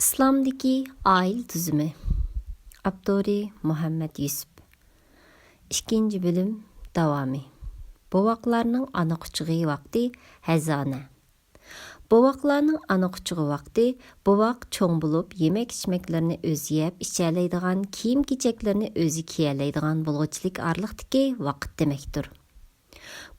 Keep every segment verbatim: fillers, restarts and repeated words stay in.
ئىسلامدىكى ئائىلە تۈزۈمى. ئاپتورى: مۇھەممەد يۈسۈپ. ئىككىنچى بۆلۈم داۋامى. بوۋاقلارنىڭ ئانا قۇچىقى ۋاقتى، ھەزانە. بوۋاقلارنىڭ ئانا قۇچىقى ۋاقتى، بوۋاق چوڭ بولۇپ، يېمەك-ئىچمەكلىرىنى ئۆزى يەپ ئىچەلەيدىغان، كىيىم-كېچەكلىرىنى ئۆزى كىيەلەيدىغان بولغۇچىلىك ئارىلىقتىكى ۋاقىت دېمەكتۇر.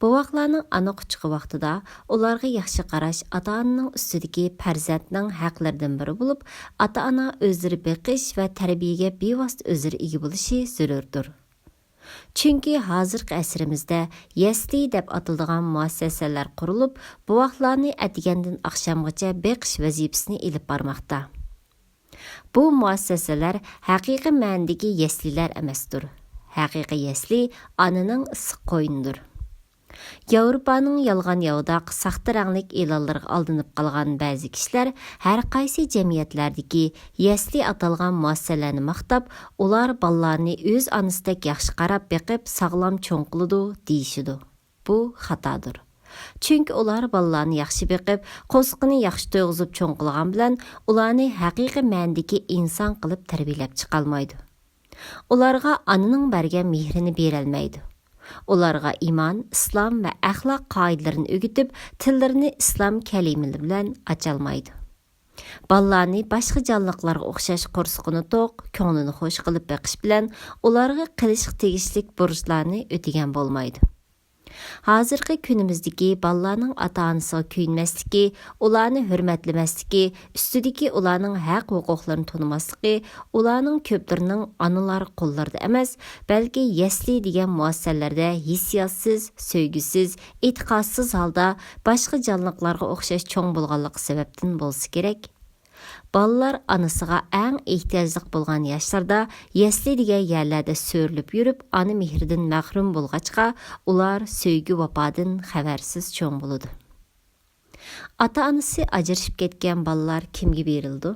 بوۋاقلارنىڭ ئانا قۇچىقى ۋاقتىدا ئۇلارغا ياخشى قاراش ئاتا-ئانىنىڭ ئۈستىدىكى پەرزەنتنىڭ ھەقلىرىدىن بىرى بولۇپ، ئاتا-ئانا ئۆزلىرى بېقىش ۋە تەربىيەگە بىۋاسىتە ئۆزلىرى ئىگە بولۇشى زۆرۈردۇر. چۈنكى ھازىرقى ئەسىرىمىزدە يەسلى دەپ ئاتىلىدىغان مۇئەسسەسەلەر قۇرۇلۇپ، بوۋاقلارنى ئەتىگەندىن ئاخشامغىچە بېقىش ۋەزىپىسىنى ئېلىپ بارماقتا. بۇ مۇئەسسەسەلەر ھەقىقىي مەنىدىكى يەسلىلەر ئەمەستۇر. ھەقىقىي يەسلى ئانىنىڭ ئىسسىق قوينىدۇر. ياۋروپانىڭ يالغان-ياۋىداق، ساختا رەڭلىك ئېلانلىرىغا ئالدىنىپ قالغان بەزى كىشىلەر ھەرقايسى جەمئىيەتلەردىكى يەسلى ئاتالغان مۇئەسسەسەلەرنى ماختاپ، ئۇلار بالىلارنى ئۆز ئانىسىدەك ياخشى قاراپ بېقىپ، ساغلام چوڭ قىلىدۇ، دېيىشىدۇ. بۇ خاتادۇر. چۈنكى ئۇلار بالىلارنى ياخشى بېقىپ، قورسىقىنى ياخشى تويغۇزۇپ چوڭ قىلغان بىلەن، ئۇلارنى ھەقىقىي مەنىدىكى ئىنسان قىلىپ تەربىيەلەپ چىقالمايدۇ. ئۇلارغا ئانىنىڭ بەرگەن مېھرىنى بېرەلمەيدۇ. ئۇلارغا ئىمان، ئىسلام ۋە ئەخلاق قائىدىلىرىنى ئۆگىتىپ، تىللىرىنى ئىسلام كەلىمىلىرى بىلەن ئاچالمايدۇ. بالىلارنى باشقا جانلىقلارغا ئوخشاش قورسىقىنى توق، كۆڭلىنى خۇش قىلىپ بېقىش بىلەن ئۇلارغا قىلىشقا تېگىشلىك بۇرچلارنى ئۆتىگەن بولمايدۇ. ھازىرقى كۈنىمىزدىكى بالىلارنىڭ ئاتا-ئانىسىغا كۆيۈنمەسلىكى، ئۇلارنى ھۆرمەتلىمەسلىكى، ئۈستىدىكى ئۇلارنىڭ ھەق-ھوقۇقلىرىنى تونۇماسلىقى، ئۇلارنىڭ كۆپلىرىنىڭ ئانىلار قوللىرىدا ئەمەس، بەلكى يەسلى دېگەن مۇئەسسەسەلەردە ھېسسىياتسىز، سۆيگۈسىز، ئېتىقادسىز ھالدا باشقا جانلىقلارغا ئوخشاش چوڭ بولغانلىقى سەۋەبتىن بولسا كېرەك. بالىلار ئانىسىغا ئەڭ ئېھتىياجلىق بولغان ياشلاردا يەسلى دېگەن يەرلەردە سۆرىلىپ يۈرۈپ، ئانا مېھرىدىن مەھرۇم بولغاچقا، ئۇلار سۆيگۈ-ۋاپادىن خەۋەرسىز چوڭ بولىدۇ. ئاتا-ئانىسى ئاجرىشىپ كەتكەن بالىلار كىمگە بېرىلىدۇ؟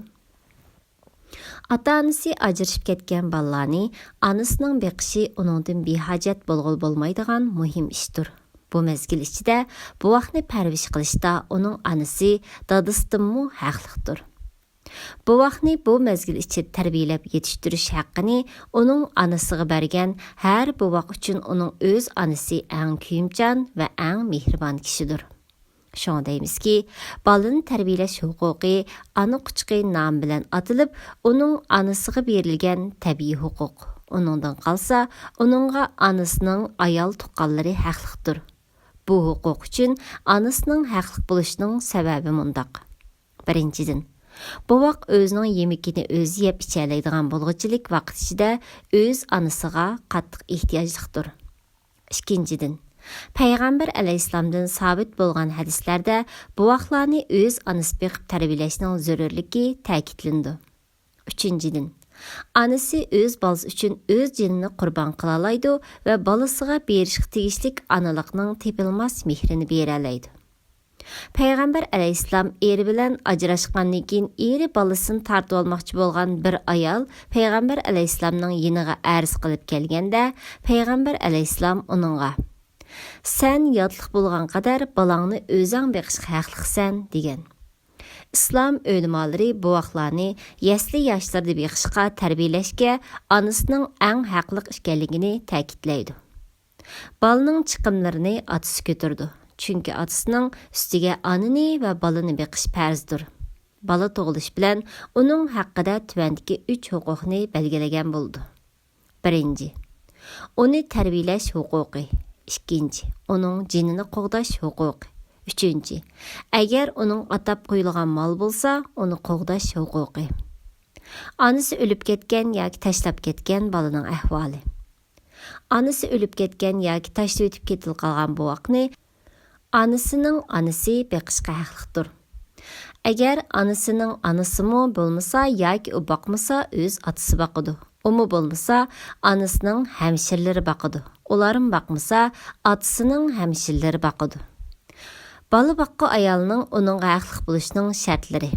ئاتا-ئانىسى ئاجرىشىپ كەتكەن بالىلارنى ئانىسىنىڭ بېقىشى ئۇنىڭدىن بىھاجەت بولغىلى بولمايدىغان مۇھىم ئىشتۇر. بۇ مەزگىل ئىچىدە بوۋاقنى پەرۋىش قىلىشتا ئۇنىڭ ئانىسى دادىسىدىنمۇ ھەقلىقتۇر. بوۋاقنى بۇ مەزگىل ئىچىدە تەربىيەلەپ يېتىشتۈرۈش ھەققىنى ئۇنىڭ ئانىسىغا بەرگەن ھەر بوۋاق ئۈچۈن ئۇنىڭ ئۆز ئانىسى ئەڭ كۆيۈمچان ۋە ئەڭ مېھرىبان كىشىدۇر. شۇڭا دەيمىزكى، بالىنى تەربىيەلەش ھوقۇقى ئانا قۇچىقى نامى بىلەن ئاتىلىپ، ئۇنىڭ ئانىسىغا بېرىلگەن تەبىئىي ھوقۇق. ئۇنىڭدىن قالسا، ئۇنىڭغا ئانىسىنىڭ ئايال تۇغقانلىرى ھەقلىقتۇر. بۇ ھوقۇق ئۈچۈن ئانىسىنىڭ ھەقلىق بولۇشىنىڭ سەۋەبى مۇنداق. بىرىنچىدىن، بوۋاق ئۆزىنىڭ يېمىكىنى ئۆزى يەپ ئىچەلەيدىغان بولغۇچىلىك ۋاقىت ئىچىدە ئۆز ئانىسىغا قاتتىق ئېھتىياجلىقتۇر. ئىككىنچىدىن، پەيغەمبەر ئەلەيھىسسالامدىن سابىت بولغان ھەدىسلەردە بوۋاقلارنى ئۆز ئانىسى بېقىپ تەربىيەلەشنىڭ زۆرۈرلۈكى تەكىتلىنىدۇ. ئۈچىنچىدىن، ئانىسى ئۆز بالىسى ئۈچۈن ئۆز جېنىنى قۇربان قىلالايدۇ ۋە بالىسىغا بېرىشقا تېگىشلىك ئانىلىقنىڭ تېپىلماس مېھرىنى بېرەلەيدۇ. پەيغەمبەر ئەلەيھىسسالام ئېرى بىلەن ئاجراشقاندىن كېيىن، ئېرى بالىسىنى تارتىۋالماقچى بولغان بىر ئايال پەيغەمبەر ئەلەيھىسسالامنىڭ يېنىغا ئەرز قىلىپ كەلگەندە، پەيغەمبەر ئەلەيھىسسالام ئۇنىڭغا، «سەن ياتلىق بولغان قەدەر بالاڭنى ئۆزەڭ بېقىشقا ھەقلىقسەن» دېگەن. ئىسلام ئۆلىمالىرى بوۋاقلارنى يەسلى ياشلىرىدا بېقىشقا، تەربىيەلەشكە ئانىسىنىڭ ئەڭ ھەقلىق ئىكەنلىكىنى تەكىتلەيدۇ. بالىنىڭ چىقىملىرىنى ئاتىسى كۆتۈرىدۇ، چۈنكى ئاتىسىنىڭ ئۈستىگە ئانىنى ۋە بالىنى بېقىش پەرزدۇر. بالا تۇغۇلۇش بىلەن ئۇنىڭ ھەققىدە تۆۋەندىكى ئۈچ ھوقۇقنى بەلگىلىگەن بولىدۇ. بىرىنچى، ئۇنى تەربىيەلەش ھوقۇقى. ئىككىنچى، ئۇنىڭ جېنىنى قوغداش ھوقۇقى. ئۈچىنچى، ئەگەر ئۇنىڭ ئاتاپ قويۇلغان مال بولسا، ئۇنى قوغداش ھوقۇقى. ئانىسى ئۆلۈپ كەتكەن ياكى تاشلاپ كەتكەن بالىنىڭ ئەھۋالى. ئانىسى ئۆلۈپ كەتكەن ياكى تاشلىۋېتىپ كېتىلىپ قالغان بوۋاقنى ئانىسىنىڭ ئانىسى بېقىشقا ھەقلىقتۇر. ئەگەر ئانىسىنىڭ ئانىسىمۇ بولمىسا ياكى ئۇ باقمىسا، ئۆز ئاتىسى باقىدۇ. ئۇمۇ بولمىسا، ئانىسىنىڭ ھەمشىرىلىرى باقىدۇ. ئۇلارمۇ باقمىسا، ئاتىسىنىڭ ھەمشىرىلىرى باقىدۇ. بالا باققۇ ئايالنىڭ ئۇنىڭغا ھەقلىق بولۇشىنىڭ شەرتلىرى.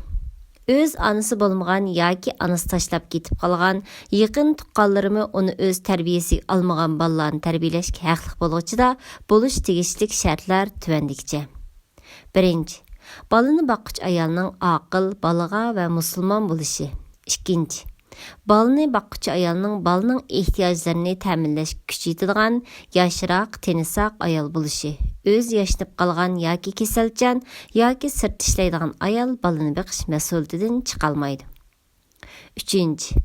ئۆز ئانىسى بولمىغان ياكى ئانىسى تاشلاپ كېتىپ قالغان يېقىن تۇغقانلىرىمۇ ئۇنى ئۆز تەربىيەسىگە ئالمىغان بالىلارنى تەربىيەلەشكە ھەقلىق بولغۇچىدا بولۇش تېگىشلىك شەرتلەر تۆۋەندىكىچە. بىرىنچى، بالىنى باققۇچى ئايالنىڭ ئاقىل، بالىغا ۋە مۇسۇلمان بولۇشى. ئىككىنچى، بالىنى باققۇچى ئايالنىڭ بالىنىڭ ئېھتىياجلىرىنى تەمىنلەشكە كۈچ يېتىدىغان، ياشراق، تېنى ساق ئايال بولۇشى. ئۆزى ياشىنىپ قالغان ياكى كېسەلچان ياكى سىرتتا ئىشلەيدىغان ئايال بالىنى بېقىش مەسئۇلىيىتىدىن چىقالمايدۇ. ئۈچىنچى،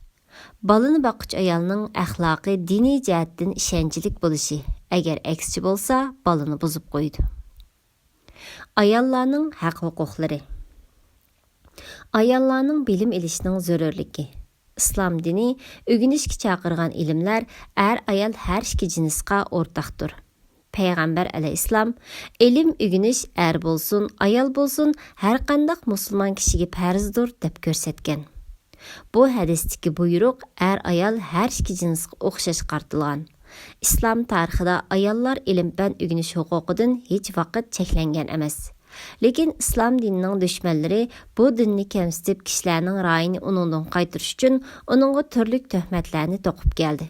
بالىنى باققۇچى ئايالنىڭ ئەخلاقى دىنىي جەھەتتىن ئىشەنچلىك بولۇشى، ئەگەر ئەكسىچە بولسا، بالىنى بۇزۇپ قويىدۇ. ئاياللارنىڭ ھەق-ھوقۇقلىرى. ئاياللارنىڭ بىلىم ئېلىشىنىڭ زۆرۈرلۈكى. ئىسلام دىنى ئۆگىنىشكە چاقىرغان ئىلىملەر ئەر-ئايال ھەر ئىككى جىنسقا ئورتاقتۇر. پەيغەمبەر ئەلەيھىسسالام، «ئىلىم ئۆگىنىش ئەر بولسۇن، ئايال بولسۇن، ھەرقانداق مۇسۇلمان كىشىگە پەرزدۇر» دەپ كۆرسەتكەن. بۇ ھەدىستىكى بۇيرۇق ئەر-ئايال ھەر ئىككى جىنسقا ئوخشاش قارىتىلغان. ئىسلام تارىخىدا ئاياللار ئىلىم-پەن ئۆگىنىش ھوقۇقىدىن ھېچ ۋاقىت چەكلەنگەن ئەمەس. لېكىن ئىسلام دىنىنىڭ دۈشمەنلىرى بۇ دىننى كەمسىتىپ، كىشىلەرنىڭ رايىنى ئۇنىڭدىن قايتۇرۇش ئۈچۈن ئۇنىڭغا تۈرلۈك تۆھمەتلەرنى توقۇپ كەلدى.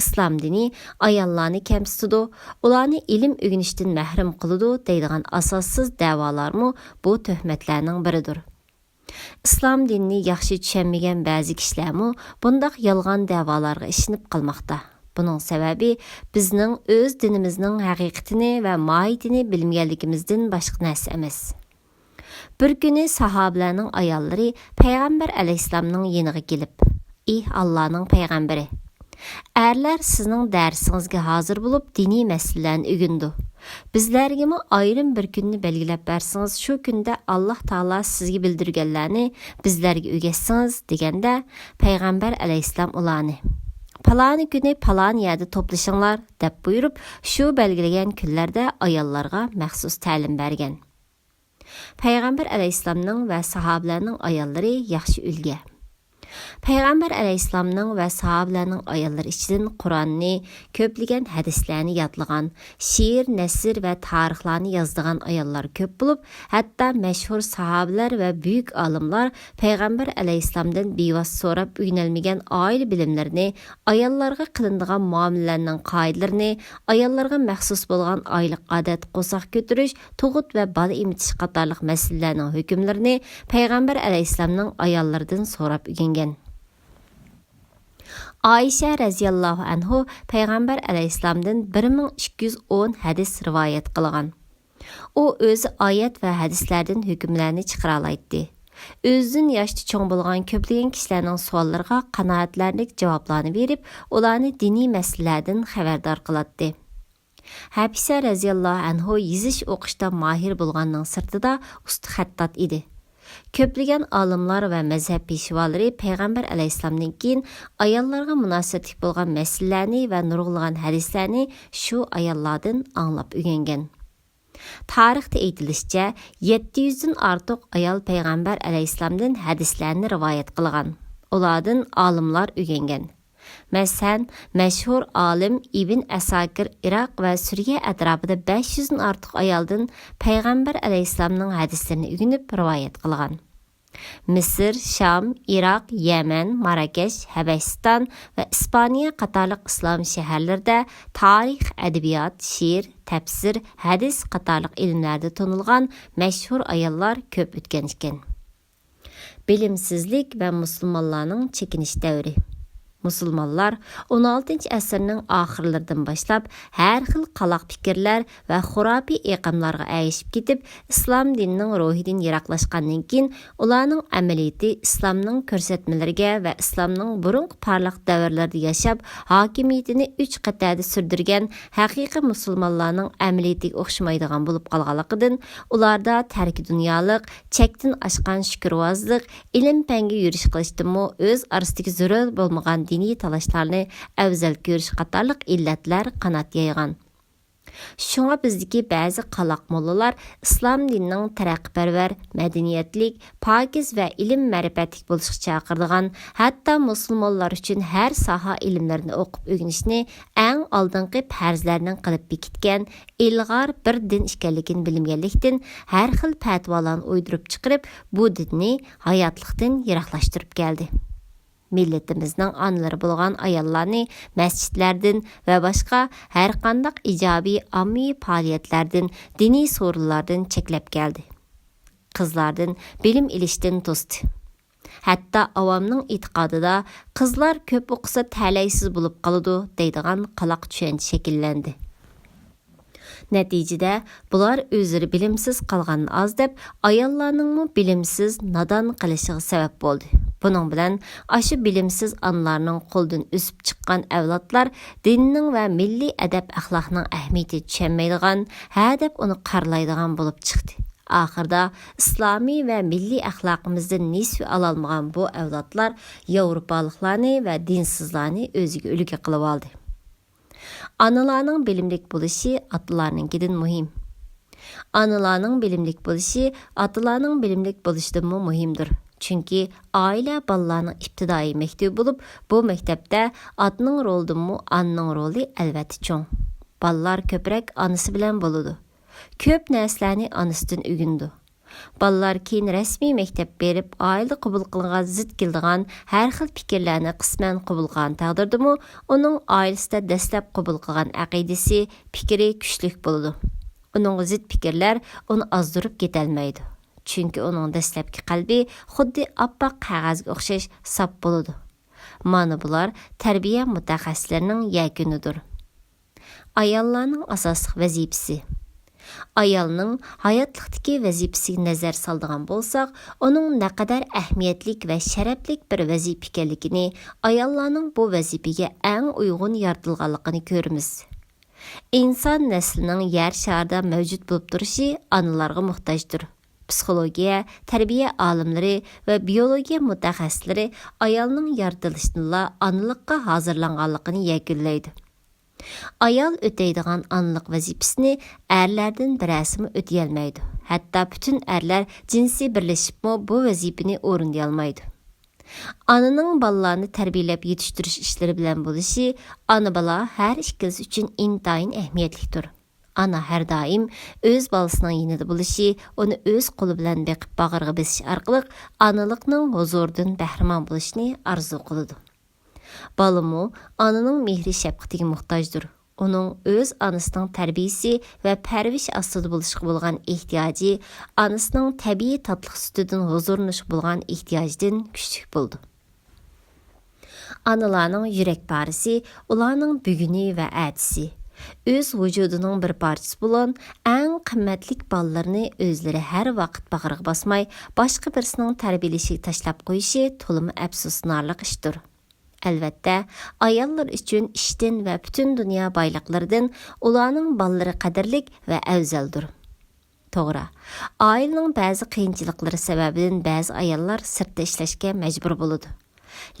ئىسلام دىنى ئاياللارنى كەمسىتىدۇ، ئۇلارنى ئىلىم ئۆگىنىشتىن مەھرۇم قىلىدۇ دەيدىغان ئاساسسىز دەۋالارمۇ بۇ تۆھمەتلەرنىڭ بىرىدۇر. ئىسلام دىنىنى ياخشى چۈشەنمىگەن بەزى كىشىلەرمۇ بۇنداق يالغان دەۋالارغا ئىشىنىپ قالماقتا. بۇنىڭ سەۋەبى بىزنىڭ ئۆز دىنىمىزنىڭ ھەقىقىتىنى ۋە ماھىيىتىنى بىلمىگەنلىكىمىزدىن باشقا نەرسە ئەمەس. بىر كۈنى ساھابىلەرنىڭ ئاياللىرى پەيغەمبەر ئەلەيھىسسالامنىڭ يېنىغا كېلىپ، «ئى ئاللانىڭ پەيغەمبىرى! ئەرلەر سىزنىڭ دەرسىڭىزگە ھازىر بولۇپ، دىنىي مەسىلىلەرنى ئۆگىنىدۇ. بىزلەرگىمۇ ئايرىم بىر كۈننى بەلگىلەپ بەرسىڭىز، شۇ كۈندە ئاللا تائالا سىزگە بىلدۈرگەنلەرنى بىزلەرگە ئۆگەتسىڭىز» دېگەندە، پەيغەمبەر ئەلەيھىسسالام ئۇلارنى، «پالانى كۈنى پالانى يەردە توپلىشىڭلار» دەپ بۇيرۇپ، شۇ بەلگىلىگەن كۈنلەردە ئاياللارغا مەخسۇس تەلىم بەرگەن. پەيغەمبەر ئەلەيھىسسالامنىڭ ۋە ساھابىلەرنىڭ ئاياللىرى ياخشى ئۈلگە. پەيغەمبەر ئەلەيھىسسالامنىڭ ۋە ساھابىلەرنىڭ ئاياللىرى ئىچىدىن قۇرئاننى، كۆپلىگەن ھەدىسلەرنى يادلىغان، شېئىر، نەسر ۋە تارىخلارنى يازىدىغان ئاياللار كۆپ بولۇپ، ھەتتا مەشھۇر ساھابىلەر ۋە بۈيۈك ئالىملار پەيغەمبەر ئەلەيھىسسالامدىن بىۋاسىتە سوراپ ئۆگىنەلمىگەن ئائىلە بىلىملىرىنى، ئاياللارغا قىلىنىدىغان مۇئامىلىلەرنىڭ قائىدىلىرىنى، ئاياللارغا مەخسۇس بولغان ئايلىق ئادەت، قورساق كۆتۈرۈش، تۇغۇت ۋە بالا ئېمىتىش قاتارلىق مەسىلىلەرنىڭ ھۆكۈملىرىنى پەيغەمبەر ئەلەيھىسسالامنىڭ ئاياللىرىدىن سوراپ ئۆگەنگەن. ئائىشە رەزىياللاھۇ ئەنھۇ پەيغەمبەر ئەلەيھىسسالامدىن بىر مىڭ ئىككى يۈز ئون ھەدىس رىۋايەت قىلغان. ئۇ ئۆزى ئايەت ۋە ھەدىسلەردىن ھۆكۈملەرنى چىقىرالايتتى. ئۆزىدىن ياشتا چوڭ بولغان كۆپلىگەن كىشىلەرنىڭ سوئاللىرىغا قانائەتلەرلىك جاۋابلارنى بېرىپ، ئۇلارنى دىنىي مەسىلىلەردىن خەۋەردار قىلاتتى. ھەپىسە رەزىياللاھۇ ئەنھۇ يېزىش ئوقۇشتا ماھىر بولغاننىڭ سىرتىدا ئۇستا خەتتات ئىدى. كۆپلىگەن ئالىملار ۋە مەزھەپ پېشۋالىرى پەيغەمبەر ئەلەيھىسسالامدىن كېيىن ئاياللارغا مۇناسىۋەتلىك بولغان مەسىلىلەرنى ۋە نۇرغۇنلىغان ھەدىسلەرنى شۇ ئاياللاردىن ئاڭلاپ ئۆگەنگەن. تارىختا ئېيتىلىشىچە، يەتتە يۈزدىن ئارتۇق ئايال پەيغەمبەر ئەلەيھىسسالامدىن ھەدىسلەرنى رىۋايەت قىلغان. ئۇلاردىن ئالىملار ئۆگەنگەن. مەسىلەن، مەشھۇر ئالىم ئىبن ئەساكىر ئىراق ۋە سۈرىيە ئەتراپىدا بەش يۈزدىن ئارتۇق ئايالدىن پەيغەمبەر ئەلەيھىسسالامنىڭ ھەدىسلىرىنى ئۆگىنىپ رىۋايەت قىلغان. مىسىر، شام، ئىراق، يەمەن، ماراكەش، ھەبەشىستان ۋە ئىسپانىيە قاتارلىق ئىسلام شەھەرلىرىدە تارىخ، ئەدەبىيات، شېئىر، تەپسىر، ھەدىس قاتارلىق ئىلىملەردە تونۇلغان مەشھۇر ئاياللار كۆپ ئۆتكەن ئىكەن. بىلىمسىزلىك ۋە مۇسۇلمانلارنىڭ چېكىنىش دەۋرى. مۇسۇلمانلار ئون ئالتىنچى ئەسىرنىڭ ئاخىرلىرىدىن باشلاپ ھەر خىل قالاق پىكىرلەر ۋە خۇراپىي ئېقىملارغا ئەگىشىپ كېتىپ، ئىسلام دىنىنىڭ روھىدىن يىراقلاشقاندىن كېيىن، ئۇلارنىڭ ئەمەلىيىتى ئىسلامنىڭ كۆرسەتمىلىرىگە ۋە ئىسلامنىڭ بۇرۇنقى پارلاق دەۋرلىرىدە ياشاپ، ھاكىمىيىتىنى ئۈچ قەتەردە سۈردۈرگەن ھەقىقىي مۇسۇلمانلارنىڭ ئەمەلىيىتىگە ئوخشىمايدىغان بولۇپ قالغانلىقىدىن، ئۇلاردا تەركىدۇنيالىق، چەكتىن ئاشقان شۈكۈرۋازلىق، ئىلىم-پەنگە يۈرۈش قىلىشتىنمۇ ئۆز ئارىسىدىكى زۆرۈر بولمىغان دىنىي تالاشلارنى ئەۋزەل كۆرۈش قاتارلىق ئىللەتلەر قانات يايغان. شۇڭا بىزدىكى بەزى قالاق موللىلار ئىسلام دىنىنىڭ تەرەققىيپەرۋەر، مەدەنىيەتلىك، پاكىز ۋە ئىلىم-مەرىپەتلىك بولۇشقا چاقىرىدىغان، ھەتتا مۇسۇلمانلار ئۈچۈن ھەر ساھە ئىلىملىرىنى ئوقۇپ ئۆگىنىشنى ئەڭ ئالدىنقى پەرزلەرنىڭ قىلىپ بېكىتكەن ئىلغار بىر دىن ئىكەنلىكىنى بىلمىگەنلىكتىن، ھەر خىل پەتىۋالارنى ئويدۇرۇپ چىقىرىپ، بۇ دىننى ھاياتلىقتىن يىراقلاشتۇرۇپ كەلدى. مىللىتىمىزنىڭ ئانىلىرى بولغان ئاياللارنى مەسچىتلەردىن ۋە باشقا ھەرقانداق ئىجابىي ئاممىۋى پائالىيەتلەردىن، دىنىي سورۇنلاردىن چەكلەپ كەلدى. قىزلاردىن بىلىم ئېلىشتىن توستى. ھەتتا ئاۋامنىڭ ئېتىقادىدا «قىزلار كۆپ ئوقۇسا تەلەيسىز بولۇپ قالىدۇ» دەيدىغان قالاق چۈشەنچە شەكىللەندى. نەتىجىدە، بۇلار ئۆزلىرى بىلىمسىز قالغان ئاز دەپ، ئاياللارنىڭمۇ بىلىمسىز، نادان قېلىشىغا سەۋەب بولدى. بۇنىڭ بىلەن ئاشۇ بىلىمسىز ئانىلارنىڭ قولىدىن ئۆسۈپ چىققان ئەۋلادلار دىننىڭ ۋە مىللىي ئەدەپ-ئەخلاقنىڭ ئەھمىيىتىنى چۈشەنمەيدىغان، ھە دەپ ئۇنى قارىلايدىغان بولۇپ چىقتى. ئاخىرىدا ئىسلامىي ۋە مىللىي ئەخلاقىمىزدىن نېسىۋە ئالالمىغان بۇ ئەۋلادلار ياۋروپالىقلارنى ۋە دىنسىزلارنى ئۆزىگە ئۈلگە قىلىۋالدى. ئانىلارنىڭ بىلىملىك بولۇشى ئاتىلارنىڭكىدىن مۇھىم. ئانىلارنىڭ بىلىملىك بولۇشى ئاتىلارنىڭ بىلىملىك بولۇشىدىنمۇ مۇھىمدۇر. چۈنكى ئائىلە بالىلارنىڭ ئىپتىدائىي مەكتىپى بولۇپ، بۇ مەكتەپتە ئاتىنىڭ رولىدىنمۇ ئانىنىڭ رولى ئەلۋەتتە چوڭ. بالىلار كۆپرەك ئانىسى بىلەن بولىدۇ. كۆپ نەرسىلەرنى ئانىسىدىن ئۆگىنىدۇ. بالىلار كېيىن رەسمىي مەكتەپ بېرىپ، ئائىلىدە قوبۇل قىلغان زىت كېلىدىغان ھەر خىل پىكىرلەرنى قىسمەن قوبۇل قىلغان تەقدىردىمۇ، ئۇنىڭ ئائىلىسىدە دەسلەپ قوبۇل قىلغان ئەقىدىسى، پىكرى كۈچلۈك بولىدۇ. ئۇنىڭغا زىت پىكىرلەر ئۇنى ئازدۇرۇپ كېتەلمەيدۇ. چۈنكى ئۇنىڭ دەسلەپكى قەلبى خۇددى ئاپئاق قەغەزگە ئوخشاش ساپ بولىدۇ. مانا بۇلار تەربىيە مۇتەخەسسىسلىرىنىڭ يەكۈنىدۇر. ئاياللارنىڭ ئاساسلىق ۋەزىپىسى. ئايالنىڭ ھاياتلىقتىكى ۋەزىپىسىگە نەزەر سالىدىغان بولساق، ئۇنىڭ نەقەدەر ئەھمىيەتلىك ۋە شەرەپلىك بىر ۋەزىپە ئىكەنلىكىنى، ئاياللارنىڭ بۇ ۋەزىپىگە ئەڭ ئۇيغۇن يارىتىلغانلىقىنى كۆرىمىز. ئىنسان نەسلىنىڭ يەر شارىدا مەۋجۇت بولۇپ تۇرۇشى ئانىلارغا موھتاجدۇر. پسىخولوگىيە، تەربىيە ئالىملىرى ۋە بىيولوگىيە مۇتەخەسسىسلىرى ئايالنىڭ يارىتىلىشىدىنلا ئانىلىققا ھازىرلانغانلىقىنى يەكۈنلەيدۇ. ئايال ئۆتەيدىغان ئانىلىق ۋەزىپىسىنى ئەرلەردىن بىرەرسىمۇ ئۆتىيەلمەيدۇ. ھەتتا پۈتۈن ئەرلەر جىنسىي بىرلىشىپمۇ بۇ ۋەزىپىنى ئورۇندىيالمايدۇ. ئانىنىڭ بالىلارنى تەربىيەلەپ يېتىشتۈرۈش ئىشلىرى بىلەن بولۇشى ئانا-بالا ھەر ئىككىلىسى ئۈچۈن ئىنتايىن ئەھمىيەتلىكتۇر. ئانا ھەر دائىم ئۆز بالىسىنىڭ يېنىدا بولۇشى، ئۇنى ئۆز قولى بىلەن بېقىپ باغرىغا بېسىش ئارقىلىق ئانىلىقنىڭ ھۇزۇرىدىن بەھرىمەن بولۇشىنى ئارزۇ قىلىدۇ. بالىمۇ ئانىنىڭ مېھرى-شەپقىتىگە موھتاجدۇر. ئۇنىڭ ئۆز ئانىسىنىڭ تەربىيىسى ۋە پەرۋىشى ئاستىدا بولۇشقا بولغان ئېھتىياجى ئانىسىنىڭ تەبىئىي تاتلىق سۈتىدىن ھۇزۇرلىنىشقا بولغان ئېھتىياجىدىن كۈچلۈك بولىدۇ. ئانىلارنىڭ يۈرەك پارىسى ئۇلارنىڭ بۈگۈنى ۋە ئەتىسى. ئۆز ۋۇجۇدىنىڭ بىر پارچىسى بولغان ئەڭ قىممەتلىك بالىلىرىنى ئۆزلىرى ھەر ۋاقىت باغرىغا باسماي، باشقا بىرسىنىڭ تەربىيەلىشىگە تاشلاپ قويۇشى تولىمۇ ئەپسۇسلىنارلىق ئىشتۇر. ئەلۋەتتە، ئاياللار ئۈچۈن ئىشتىن ۋە پۈتۈن دۇنيا بايلىقلىرىدىن ئۇلارنىڭ بالىلىرى قەدىرلىك ۋە ئەۋزەلدۇر. توغرا، ئائىلىنىڭ بەزى قىيىنچىلىقلىرى سەۋەبىدىن بەزى ئاياللار سىرتتا ئىشلەشكە مەجبۇر بولىدۇ.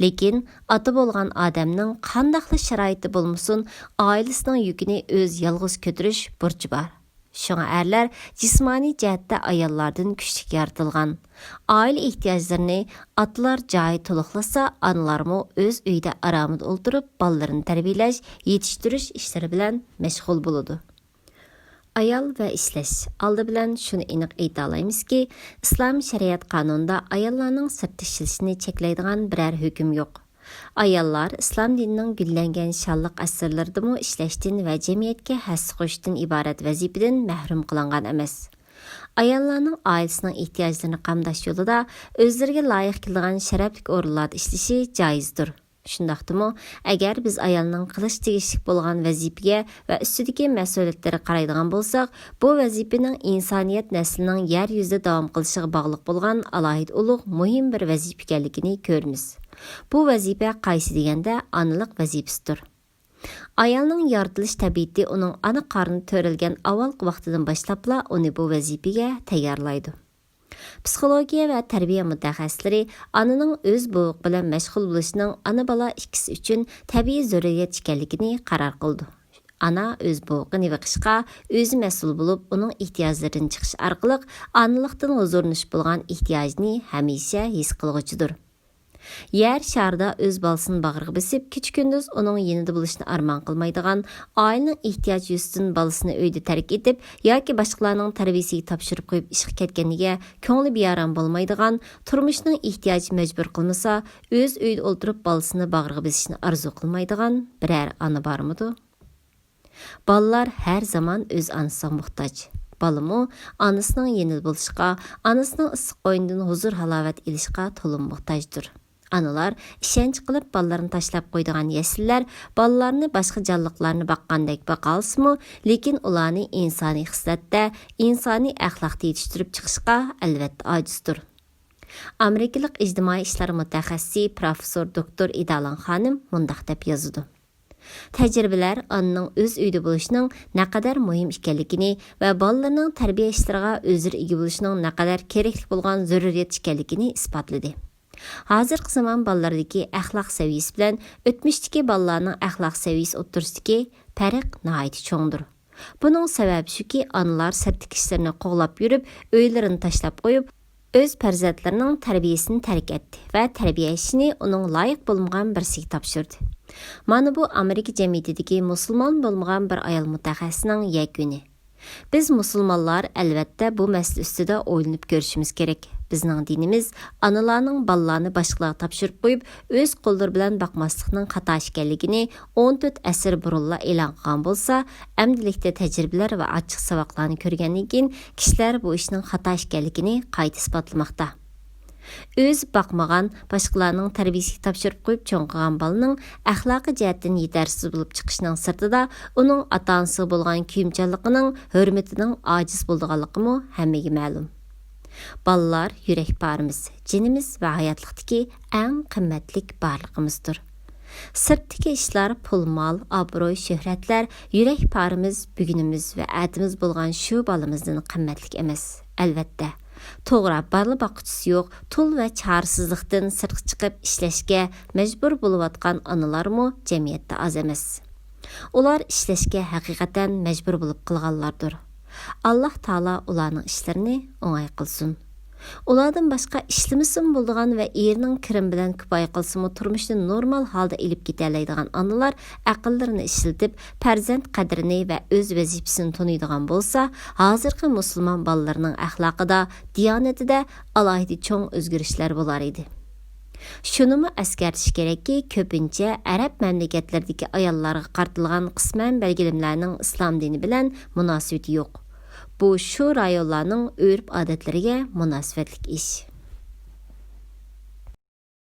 لېكىن ئاتا بولغان ئادەمنىڭ قانداقلا شارائىتى بولمىسۇن، ئائىلىسىنىڭ يۈكىنى ئۆزى يالغۇز كۆتۈرۈش بۇرچى بار. شۇڭا ئەرلەر جىسمانىي جەھەتتە ئاياللاردىن كۈچلۈك يارىتىلغان. ئائىلە ئېھتىياجلىرىنى ئاتىلار جايىدا تولۇقلىسا، ئانىلارمۇ ئۆز ئۆيىدە ئارامىدا ئولتۇرۇپ، بالىلىرىنى تەربىيەلەش، يېتىشتۈرۈش ئىشلىرى بىلەن مەشغۇل بولىدۇ. ئايال ۋە ئىشلەش. ئالدى بىلەن شۇنى ئېنىق ئېيتالايمىزكى، ئىسلام شەرىئەت قانۇنىدا ئاياللارنىڭ سىرتتا ئىشلىشىنى چەكلەيدىغان بىرەر ھۆكۈم يوق. ئاياللار ئىسلام دىنىنىڭ گۈللەنگەن شانلىق ئەسىرلىرىدىمۇ ئىشلەشتىن ۋە جەمئىيەتكە ھەسسە قوشۇشتىن ئىبارەت ۋەزىپىدىن مەھرۇم قىلىنغان ئەمەس. ئاياللارنىڭ ئائىلىسىنىڭ ئېھتىياجلىرىنى قامداش يولىدا ئۆزلىرىگە لايىق كېلىدىغان شەرەپلىك ئورۇنلاردا ئىشلىشى جايىزدۇر. شۇنداقتىمۇ، ئەگەر بىز ئايالنىڭ قىلىشقا تېگىشلىك بولغان ۋەزىپىگە ۋە ئۈستىدىكى مەسئۇلىيەتلىرىگە قارايدىغان بولساق، بۇ ۋەزىپىنىڭ ئىنسانىيەت نەسلىنىڭ يەر يۈزىدە داۋام قىلىشىغا باغلىق بولغان ئالاھىدە ئۇلۇغ، مۇھىم بىر ۋەزىپە ئىكەنلىكىنى كۆرىمىز. بۇ ۋەزىپە قايسى دېگەندە، ئانىلىق ۋەزىپىسىدۇر. ئايالنىڭ يارىتىلىش تەبىئىتى ئۇنىڭ ئانا قارنىدا تۆرەلگەن ئاۋۋالقى ۋاقتىدىن باشلاپلا ئۇنى بۇ ۋەزىپىگە تەييارلايدۇ. پسىخولوگىيە ۋە تەربىيە مۇتەخەسسىسلىرى ئانىنىڭ ئۆز بوۋىقى بىلەن مەشغۇل بولۇشىنىڭ ئانا-بالا ئىككىسى ئۈچۈن تەبىئىي زۆرۈرىيەت ئىكەنلىكىنى قارار قىلىدۇ. ئانا ئۆز بوۋىقىنى بېقىشقا ئۆزى مەسئۇل بولۇپ، ئۇنىڭ ئېھتىياجلىرىدىن چىقىش ئارقىلىق ئانىلىقتىن ھۇزۇرلىنىش بولغان ئېھتىياجنى ھەمىشە ھېس قىلغۇچىدۇر. يەر شارىدا ئۆز بالىسىنى باغرىغا بېسىپ، كېچە-كۈندۈز ئۇنىڭ يېنىدا بولۇشنى ئارمان قىلمايدىغان، ئائىلىنىڭ ئېھتىياجى يۈزىسىدىن بالىسىنى ئۆيدە تەرك ئېتىپ ياكى باشقىلارنىڭ تەربىيىسىگە تاپشۇرۇپ قويۇپ ئىشقا كەتكەنگە كۆڭلى بىئارام بولمايدىغان، تۇرمۇشنىڭ ئېھتىياجى مەجبۇر قىلمىسا، ئۆز ئۆيىدە ئولتۇرۇپ بالىسىنى باغرىغا بېسىشنى ئارزۇ قىلمايدىغان بىرەر ئانا بارمىدۇ؟ بالىلار ھەر زامان ئۆز ئانىسىغا موھتاج. بالىمۇ ئانىسىنىڭ يېنىدا بولۇشقا، ئانىسىنىڭ ئىسسىق قوينىدىن ھۇزۇر-ھالاۋەت ئېلىشقا تولىمۇ موھتاجدۇر. ئانىلار ئىشەنچ قىلىپ بالىلىرىنى تاشلاپ قويىدىغان يەسلىلەر بالىلارنى باشقا جانلىقلارنى باققاندەك باقالىسىمۇ، لېكىن ئۇلارنى ئىنسانىي خىسلەتتە، ئىنسانىي ئەخلاقتا يېتىشتۈرۈپ چىقىشقا ئەلۋەتتە ئاجىزدۇر. ئامېرىكىلىق ئىجتىمائىي ئىشلار مۇتەخەسسىسى پروفېسسور دوكتور ئىدالان خانىم مۇنداق دەپ يازىدۇ: تەجرىبىلەر ئانىنىڭ ئۆز ئۆيىدە بولۇشىنىڭ نەقەدەر مۇھىم ئىكەنلىكىنى ۋە بالىلىرىنىڭ تەربىيە ئىشلىرىغا ئۆزلىرى ئىگە بولۇشىنىڭ نەقەدەر كېرەكلىك بولغان زۆرۈرىيەت ئىكەنلىكىنى ئىسپاتلىدى. ھازىرقى زامان بالىلىرىدىكى ئەخلاق سەۋىيىسى بىلەن ئۆتمۈشتىكى بالىلارنىڭ ئەخلاق سەۋىيىسى ئوتتۇرىسىدىكى پەرق ناھايىتى چوڭدۇر. بۇنىڭ سەۋەبى شۇكى، ئانىلار سىرتتىكى ئىشلىرىنى قوغلاپ يۈرۈپ، ئۆيلىرىنى تاشلاپ قويۇپ، ئۆز پەرزەنتلىرىنىڭ تەربىيەسىنى تەرك ئەتتى ۋە تەربىيە ئىشىنى ئۇنىڭ لايىق بولمىغان بىرسىگە تاپشۇردى. مانا بۇ ئامېرىكا جەمئىيىتىدىكى مۇسۇلمان بولمىغان بىر ئايال مۇتەخەسسىسنىڭ يەكۈنى. بىز مۇسۇلمانلار، ئەلۋەتتە، بۇ مەسىلە ئۈستىدە ئويلىنىپ كۆرۈشىمىز كېرەك. بىزنىڭ دىنىمىز ئانىلارنىڭ بالىلارنى باشقىلارغا تاپشۇرۇپ قويۇپ، ئۆز قوللىرى بىلەن باقماسلىقنىڭ خاتا ئىكەنلىكىنى ئون تۆت ئەسىر بۇرۇنلا ئېلان قىلغان بولسا، ئەمدىلىكتە تەجرىبىلەر ۋە ئاچچىق ساۋاقلارنى كۆرگەندىن كېيىن، كىشىلەر بۇ ئىشنىڭ خاتا ئىكەنلىكىنى قايتا ئىسپاتلىماقتا. ئۆزى باقمىغان، باشقىلارنىڭ تەربىيىسىگە تاپشۇرۇپ قويۇپ چوڭ قىلغان بالىنىڭ ئەخلاقىي جەھەتتىن يېتەرسىز بولۇپ چىقىشىنىڭ سىرتىدا، ئۇنىڭ ئاتا-ئانىسىغا بولغان كۆيۈمچانلىقىنىڭ، ھۆرمىتىنىڭ ئاجىز بولىدىغانلىقىمۇ ھەممىگە مەلۇم. بالىلار يۈرەك پارىمىز، جېنىمىز ۋە ھاياتلىقتىكى ئەڭ قىممەتلىك بارلىقىمىزدۇر. سىرتتىكى ئىشلار، پۇل-مال، ئابرۇي-شۆھرەتلەر يۈرەك پارىمىز، بۈگۈنىمىز ۋە ئەتىمىز بولغان شۇ بالىمىزدىن قىممەتلىك ئەمەس. ئەلۋەتتە، توغرا، بالا باققۇچىسى يوق، تۇل ۋە چارىسىزلىقتىن سىرتقا چىقىپ ئىشلەشكە مەجبۇر بولۇۋاتقان ئانىلارمۇ جەمئىيەتتە ئاز ئەمەس. ئۇلار ئىشلەشكە ھەقىقەتەن مەجبۇر بولۇپ قالغانلاردۇر. ئاللاھ تائالا ئۇلارنىڭ ئىشلىرىنى ئوڭاي قىلسۇن. ئۇلاردىن باشقا ئىشلىمىسىمۇ بولىدىغان ۋە ئېرىنىڭ كىرىمى بىلەن كۇپايە قىلسىمۇ تۇرمۇشنى نورمال ھالدا ئېلىپ كېتەلەيدىغان ئانىلار ئەقىللىرىنى ئىشلىتىپ، پەرزەنت قەدرىنى ۋە ئۆز ۋەزىپىسىنى تونۇيدىغان بولسا، ھازىرقى مۇسۇلمان بالىلىرىنىڭ ئەخلاقىدا، دىيانىتىدە ئالاھىدە چوڭ ئۆزگىرىشلەر بولار ئىدى. شۇنىمۇ ئەسكەرتىش كېرەككى، كۆپىنچە ئەرەب مەملىكەتلىرىدىكى ئاياللارغا قارىتىلغان قىسمەن بەلگىلىمىلەرنىڭ ئىسلام دىنى بىلەن مۇناسىۋىتى يوق. بۇ شۇ رايونلارنىڭ ئۆرپ-ئادەتلىرىگە مۇناسىۋەتلىك ئىش.